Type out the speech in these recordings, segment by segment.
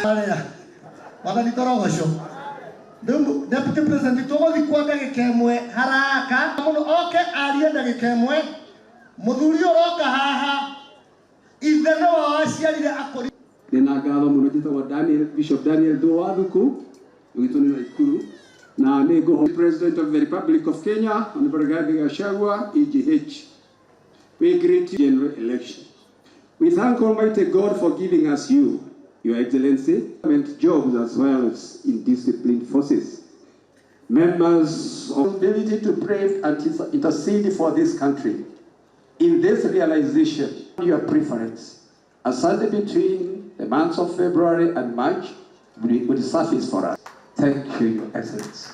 Arĩa Mwathani tũrogocwo. Rĩu Deputy President tũgũthiĩ kwa ndagĩka ĩmwe haraka mũno oke arie ndagĩka ĩmwe. Mũthuri ũroka haha ithe nĩwe waciarire akũri. Nina ngatho mũno njĩtagwo Daniel Bishop Daniel Thuo wa Thuku gwitũ nĩ Naikuru na nĩ ngũho President of the Republic of Kenya Honorable Rigathi Gachagua EGH. We greet you general election. We thank Almighty God for giving us you, Your Excellency, government jobs as well as in disciplined forces. Members of ability to pray and intercede for this country. In this realization, your preference, a Sunday between the months of February and March would suffice for us. Thank you, Your Excellency.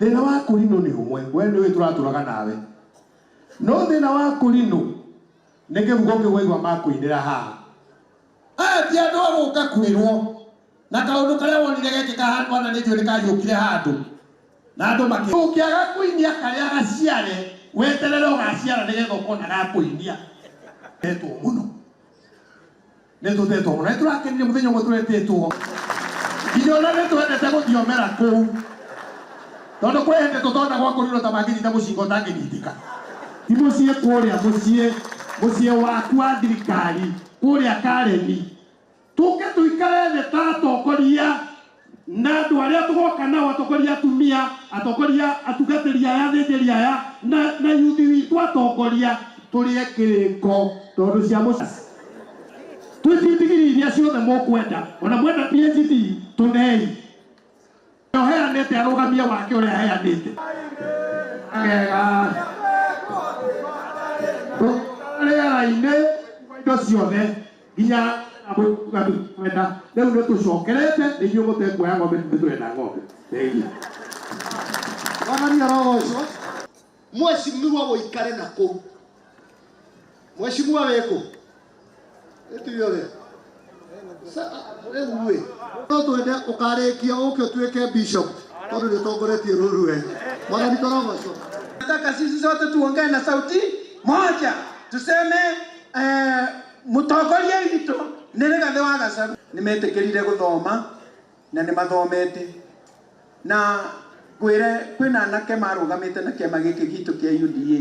Thĩna wa kũrinũ nĩ ũmwe, we nĩ ũĩ tũratũraga nawe. No thĩna wa kũrinũ nĩ kĩbuko kĩu waigua makũinĩra haha. Aya ti andũ a gũka kwĩrwo na kaũndũ karĩa wonire gekĩka handũ hana nĩ njũĩ nĩ kariũkire handũ na andũ makĩ ũngĩaga kũinia karĩa gaciare weterere ũgaciara nĩgetha ũkona gakũinia. Tetwo mũno nĩ tũtetwo mũno nĩ tũrakenire mũthenya ũmwe tũretĩtwo nginya ona nĩ twendete gũthiomera kũu tondũ kwĩ hĩndĩ tũtona gwa kũrinwo ta mangĩnyita mũcinga ũtangĩnyitĩka. Ti mũciĩ kũrĩa mũciĩ mũciĩ waku wa thirikari kũrĩa Kareni tũke tũikare thĩ ta atongoria na andũ arĩa tũgoka nao atongoria atumia atongoria atungatĩri aya athĩnjĩri aya na yuthi witũ atongoria tũrĩe kĩrĩko tondũ cia mũciĩ twĩtie ndigiri iria ciothe mũkwenda ona mwenda PhD tũnei ũheanĩte arũgamie wake ũrĩa aheanĩte agega rĩera-inĩ indo ciothe nginya kwenda rĩu nĩ tũcokerete nĩ inyuĩ mũtekuoya ng'ombe nĩ tũrenda ng'ombe. Thengiũ. Mwathani arogocwo. Mheshimiwa wũikare na kũu. Mheshimiwa wĩkũ? Ĩtuire ũrĩa? Rĩu ĩ no twende ũkarĩkia ũke ũtuĩke bishop tondũ nĩ ũtongoretie rũru wega. Mwathani tũrogocwo. Nataka sisi sote tuongee na sauti moja tuseme mũtongoria witũ nĩ Rigathĩ wa Gachagua. Nĩ metĩkĩrire gũthoma na nĩ mathomete na ngwĩre kwĩna anake marũgamĩte na kĩama gĩkĩ gitũ kĩa UDA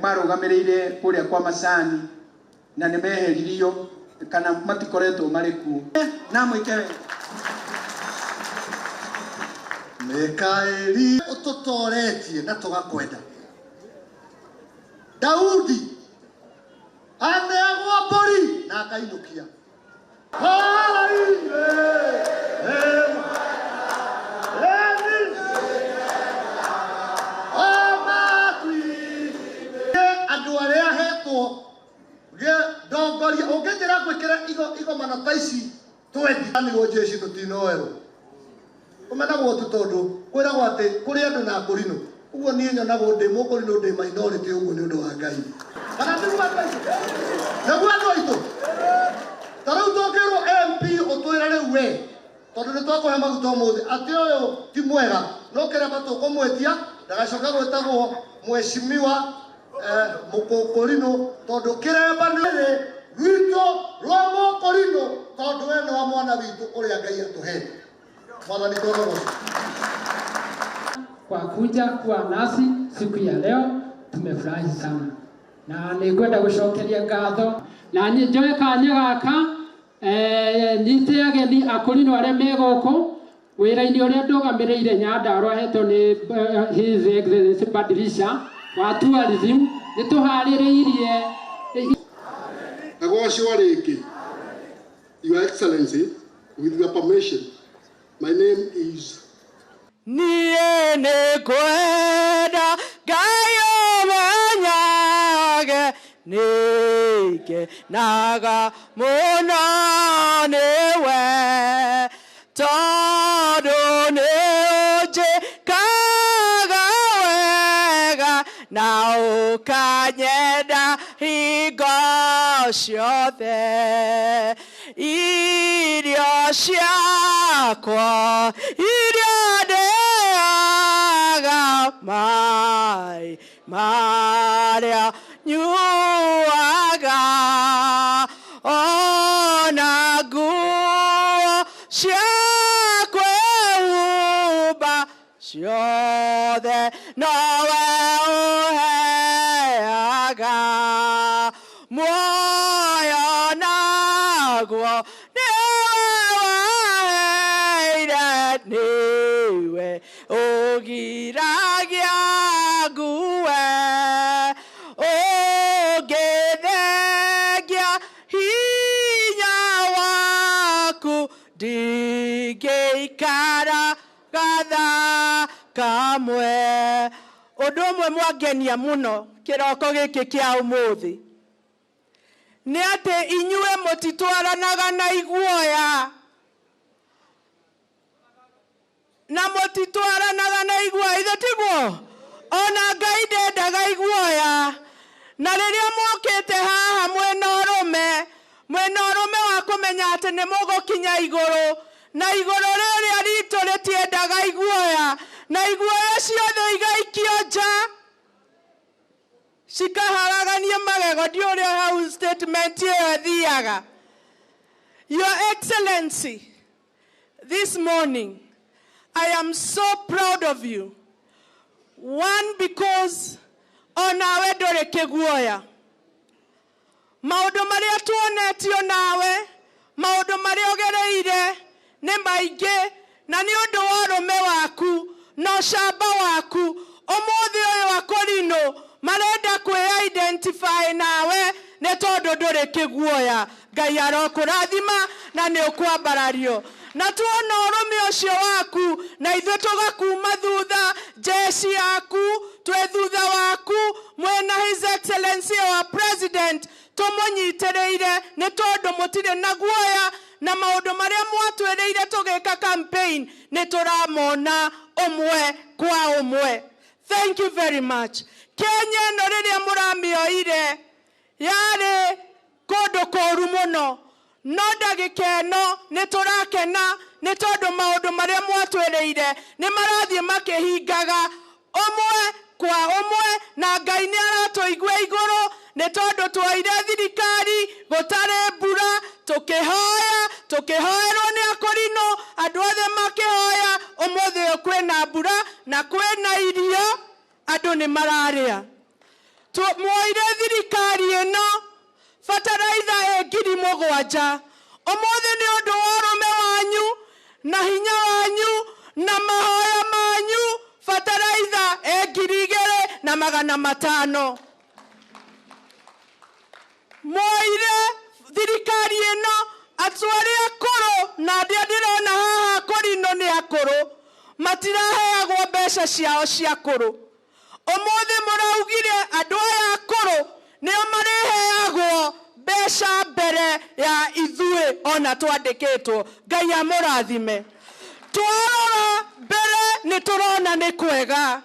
marũgamĩrĩire kũrĩa kwa Macani na nĩ meheririo kana matikoretwo marĩ kuo na mwĩke wega. Mikaeli ũtũtoretie na tũgakwenda. Daudi aneagwo mbũri na akainũkia. Andũ arĩa hetwo ndongoria ũngĩnjĩra ngwĩkĩre igomano ta ici twendi nĩguo jeshi tũtinoerwo ũmenagwo tu tondũ kwĩragwo atĩ kũrĩ andũ na kũrinũ ũguo niĩ nyonagwo ndĩ mũkũrinũ ndĩ minority ũguo nĩ ũndũ wa Ngai kana nĩguo andũ aitũ nĩguo andũ aitũ ta rĩu tũngĩrwo MP ũtwĩre rĩu we tondũ nĩ twakũhe maguta ũmũthĩ atĩ ũyũ ti mwega no kĩrema tũkũmwĩtia ndagacoke gwĩtagwo mheshimiwa mũkũrinũ tondũ kĩremba nĩ rwitũ rwa mũkũrinũ tondũ we nĩ wa mwana witũ ũrĩa Ngai atũhete. Mwathani tũrogocwo. Kwa kuja kuwa nasi siku ya leo tumefurahi sana na nĩngwenda gũcokeria ngatho na niĩ njoe kanya gaka nyite ageni akũrinũ arĩa me gũkũ wĩra-inĩ ũrĩa ndũgamĩrĩire Nyandarua hetwo nĩ His Excellency Badilisha wa tourism nĩ tũharĩrĩirie. Agocwo rĩngĩ. Your Excellency, with your permission, my name is Niĩ nĩngwenda Ngai ũmenyage nĩngenaga mũno nĩwe tondũ nĩũnjĩkaga wega na ũkanyenda hingo ciothe irio ciakwa iria ndĩaga maĩ marĩa nyuaga. Ona nguo cia kwĩhumba ciothe nowe ũheaga. Muoyo naguo nĩwe waheire, nĩwe ũgiragia ngue. Ũngĩthengia hinya waku, ndingĩikara gathaa kamwe. Ũndũ ũmwe mwangenia mũno kĩroko gĩkĩ kĩa ũmũthĩ nĩ atĩ inyuĩ mũtitwaranaga na iguoya, na mũtitwaranaga na iguoya. Ithe tiguo? Ona Ngai ndendaga iguoya. Na rĩrĩa mokĩte haha mwĩna ũrũme, mwĩna ũrũme wa kũmenya atĩ nĩ mũgũkinya igũrũ, na igũrũ rĩrĩa ritũ rĩtiendaga iguoya, na iguoya ciothe igaikio nja cikaharaganie magego. Ndiũ ũrĩa hau statement ĩyo ĩthiaga. Your Excellency, this morning I am so proud of you. One, because onawe ndũrĩ kĩguoya. Maũndũ marĩa tuonetio nawe, maũndũ marĩa ũgereire nĩ maingĩ, na nĩ ũndũ wa ũrũme waku na ũcamba waku, ũmũthĩ ũyũ akũrinũ marenda kwĩ-identify nawe nĩ tondũ ndũrĩ kĩguoya. Ngai arokũrathima na nĩ ũkwambarario. Na tuona ũrũme ũcio waku, na ithuĩ tũgakuma thutha, jeshi yaku twĩ thutha waku, mwĩna His Excellency our President tũmũnyitĩrĩire, nĩ tondũ mũtirĩ na guoya, na maũndũ marĩa mwatwĩrĩire tũgĩka campaign nĩ tũramona ũmwe kwa ũmwe. Thank you very much. Kenya ĩno rĩrĩa mũramĩoire yarĩ kũndũ kũũru mũno, no ndagĩka ĩno nĩ tũrakena nĩ tondũ maũndũ marĩa mwatwĩrĩire nĩ marathiĩ makĩhingaga ũmwe kwa ũmwe, na Ngai nĩ aratũigua igũrũ nĩ tondũ twoire thirikari gũtarĩ mbura, tũkĩhoya, tũkĩhoerwo nĩ akũrinũ, andũ othe makĩhoya. Ũmũthĩ ũyũ kwĩna mbura na kwĩna irio, andũ nĩ mararĩa. Mwoire thirikari ĩno bataraitha ĩ 7,000. Ũmũthĩ nĩ ũndũ wa ũrũme wanyu na hinya wanyu na mahoya manyu, bataraitha ĩ 2,500. Mwoire thirikari ĩno atũ arĩa akũrũ na arĩa ndĩrona haha akũrinũ nĩ akũrũ, matiraheagwo mbeca ciao cia kũrũ. Ũmũthĩ mũraugire andũ aya akũrũ nĩo marĩheagwo mbeca mbere ya ithuĩ ona twandĩkĩtwo. Ngai amũrathime. Twarora mbere nĩ tũrona nĩ kwega.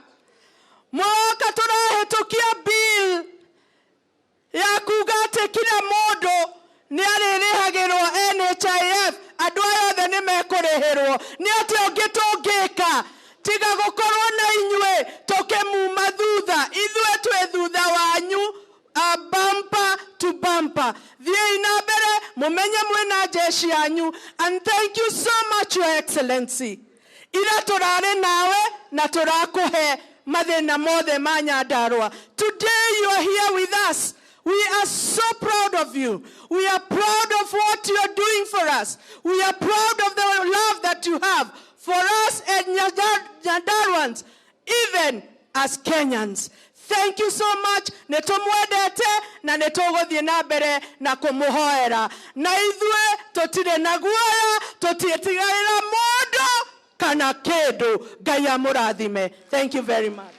Mwaka tũrahĩtũkia bill ya kuga atĩ kila mũndũ nĩ arĩrĩhagĩrwo NHIF, andũ aya othe nĩ mekũrĩhĩrwo. Nĩ atĩa ũngĩ tũngĩka tiga gũkorwo na inyuĩ tũkĩmuma thutha? Ithuĩ twĩ thutha wanyu, bumper to bumper. Thiĩi na mbere, mũmenye mwĩna jeshi yanyu. And thank you so much, Your Excellency. Ira tũrarĩ nawe na tũrakũhe mathĩna mothe ma Nyandarua. Today you are here with us. We are so proud of you. We are proud of what you are doing for us. We are proud of the love that you have for us and Nyandaruans, even as Kenyans. Thank you so much. Nĩ tũmwendete na nĩ tũgũthiĩ na mbere na kũmũhoera. Na ithuĩ tũtirĩ na guoya, tũtiĩtigagĩra mũndũ kana kĩndũ. Ngai amũrathime. Thank you very much.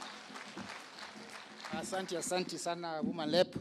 Asante, asante sana, Woman Rep.